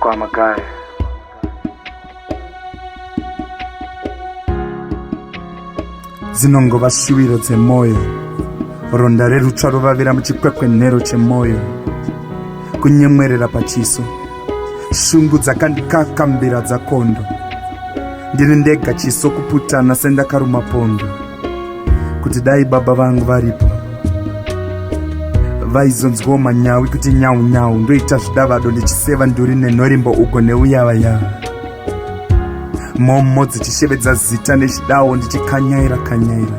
Kwamagare. Dzinongova shuwiro dzemoyo, ronda rerutsva rovavira muchikwekwenhero chemoyo, kunyemwerera pachiso, shungu dzakandikakambira dzakondo. Ndini ndega chiso kuputana sendakaruma pondo. Kuti dai baba vangu varipo, vaizonzwawo manyawi kuti nyau nyau ndoita zvidavado ndichiseva nduri nenhorimbo ugo neuyavayava. Mhomho dzichishevedza zita nechidawo ndichikanyaira kanyaira.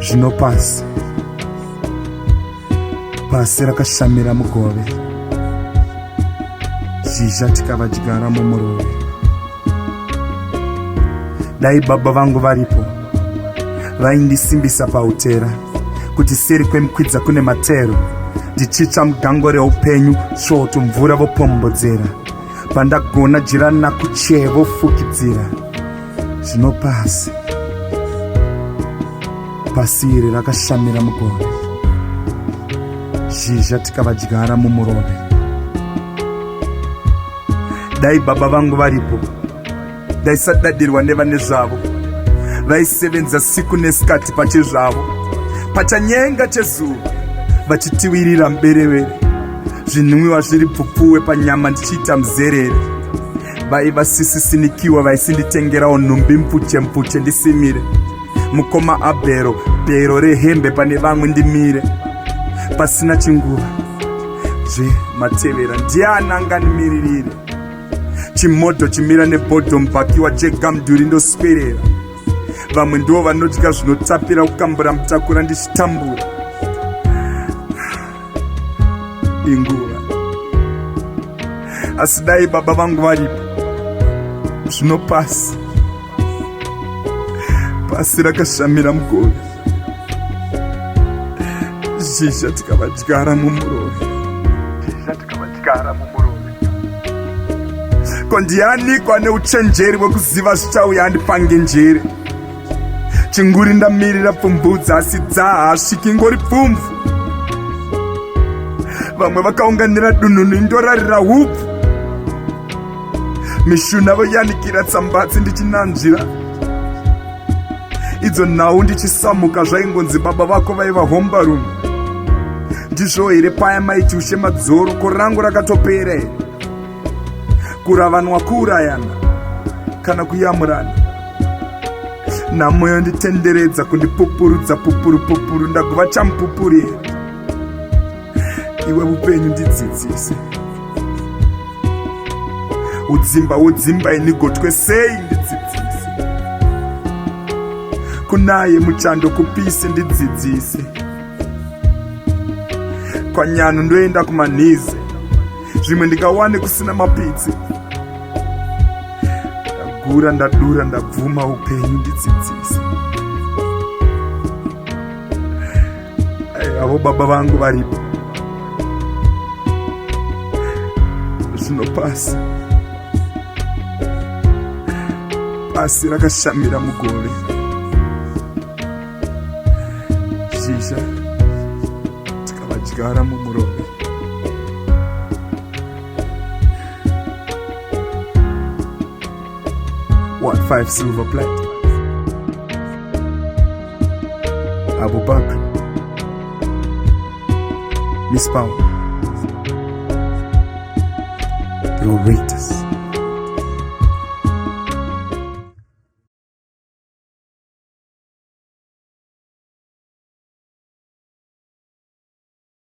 Zvino pasi pasi rakashamira mugove, zhizha tikavadyara mumurove. Dai baba vangu varipo, vaindisimbisa pautera kuti seri kwemukwidza kune matero, ndichitsva mugango reupenyu svoto mvura vopombodzera, pandagona jira nakuchee vofukidzira. Zvino pasi pasi iri rakashamira mugove, zhizha tikavadyara mumurove. Dai baba vangu varipo, ndaisadadirwa nevane zvavo, vaisevenza siku nesikati pachezvavo, pachanyenga chezuva vachitiwirira muberevere, zvinwiwa zviri pfupfuwe panyama ndichiita muzerere. Vaiva sisisinikiwa vaisinditengerawo nhumbi mpfuche mpfuche ndisimire, mukoma abhero bhero rehembe pane vamwe ndimire, pasina chinguva zve matevera ndiani anganimiririre chimodho chimira nebhodho mubhakiwa jega mudhuri ndoswerera. Vamwe ndivo vanodya zvinotapira kukambura mutakura ndichitambura. Inguva asi dai baba vangu varipo, zvino pasi pasi rakashamira mugove, zhizha tikavadyara mumurove, zhizha tikavadyara mumurove. Ko ndianiko ane uchenjeri hwekuziva zvichauya andipange njere? Chinguri ndamirira pfumvudza asi dzahasviki ingori pfumvu. Vamwe vakaunganira dununu indorarira hupfu, mishuna voyanikira tsambatsi ndichinanzvira idzo nhau ndichisamuka. Zvaingonzi baba vako vaiva hombarume, ndizvo here paya maiti ushe madzoro? Ko rangu rakatopera here? Kuravanwa kuurayana kana kuyamurana, nhamo yonditenderedza kundipupurudza pupuru pupuru, ndagova chamupupuri here? Iwe upenyu ndidzidzise, udzimba wodzimba ini gotwe sei ndidzidzise, kunaye muchando kupise ndidzidzise, kwanyanu ndoenda kumanhize zvimwe ndingawane kusina mapitsi. Ndagura ndadura ndabvuma upenyu ndidzidzise. Avo baba vangu varipo, zvino pasi pasi rakashamira mugove, zhizha tikavadyara mumurove. What 5 silver plate. Abu Bakr, Miss Power, the orators.